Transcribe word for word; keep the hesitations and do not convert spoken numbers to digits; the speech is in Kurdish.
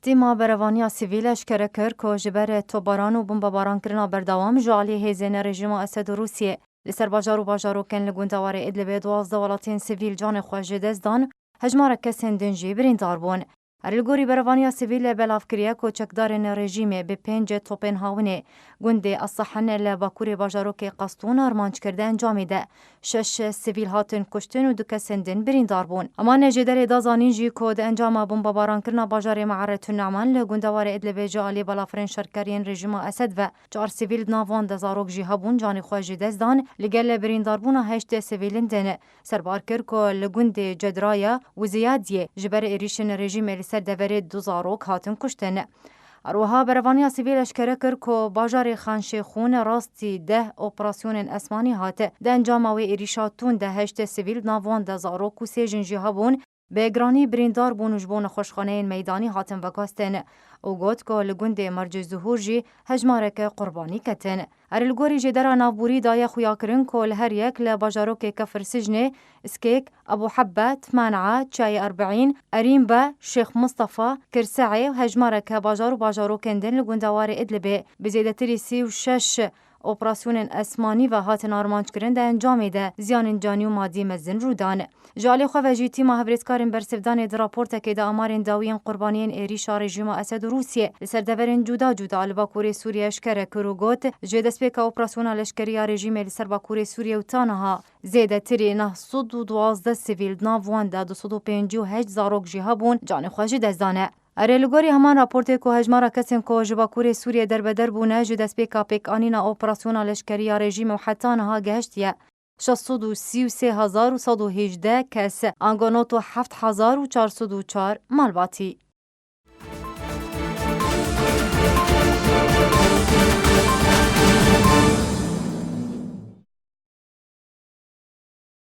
Tîma berevaniya sivîl eşkere kir ku ji ber topbaran û bombabarankirina berdewam ji alî hêzên rejîma Esed û Rûsiyê li ser bajar û bajarokên li gundewarê Idlibê duwazdeh welatiyên sivîl canê xwe ji dest dan, hejmarek kesên din jî birîndar bûn. Her li gorî berevaniya sivîl belav kiriye ku çekdarên rejîmê bi pênc topên hawinê gundê Essehin li bakurê bajarokê Qestûn armanc kir, di encamê de şeş sivîl hatin kuştin û du kesên din birîndar bûn. Hema jêderê da zanîn jî ku di encama bombabarankirina bajarê Me'eretun Ne'man li gundewarê Idlibê ji alî balafirên şerkeriyên rejîma Esed ve çar sivîl di nav wan de zarok jî hebûn canê xwe ji dest dan, li gel birîndarbûna heşt sivîlin din. Serbar kir ku li gundê Cedraya û Ziyadiyê ji ber êrîşên rejîmê li ser deverê du zarok hatin kuştin. Her wiha berevaniya sivîl eşkere kir ku bajarê Xan Şêxûn rastî deh operasyonên esmanî hat. Di encama wê êrîşa tund de heşt sivîl, di nav wan de zarok û sê jin jî hebûn, bi giranî birîndar bûn û ji bo nexweşxaneyên meydanî hatin veguhestin û got ku li gundê Mercê Zuhûr jî hejmareke qurbanî ketin. Her li gorî jêdera navborî daye xuyakirin ku li her yek li bajarokê Kefir Sijnê, Skêk, Ebû Hebbe, Tmen'a, Çiyayê Erbeîn, Erînbe, Şêx Mistefa, Kirse'ê û hejmareke bajar û bajarokên din li gundewarê Idlibê bi zêdetirî sî û şeş operasyonên esmanî ve hatin armanckirin, di encamê de ziyanên canî û madî mezin rû dan. Ji alî xwe ve jî tîma hevrêzkarên bersivdanê di raportekê de amarên dawiyên qurbaniyên êrîşa rejîma Esed û Rûsiyê li ser deverên cuda cuda li Bakurê Sûriyê eşkere kir û got, ji destpêka operasyona leşkerî ya rejîmê li ser Bakurê Sûriyê û ta niha zêdetirî neh sed û duwazdeh sivîl, di nav wan de du sed û pêncî û heşt zarok jî hebûn, canê xwe ji dest dane. Erê, li gorî heman raportê ku hejmara kesên ku ji Bakurê Sûriyê derbeder bûne ji destpêka pêkanîna operasyona leşkerî ya rejîmê û heta niha gehiştiye şeş sed û sî û sê hezar û sed û hejdeh kes, ango nod û heft hezar û çar sed û çar malbatî.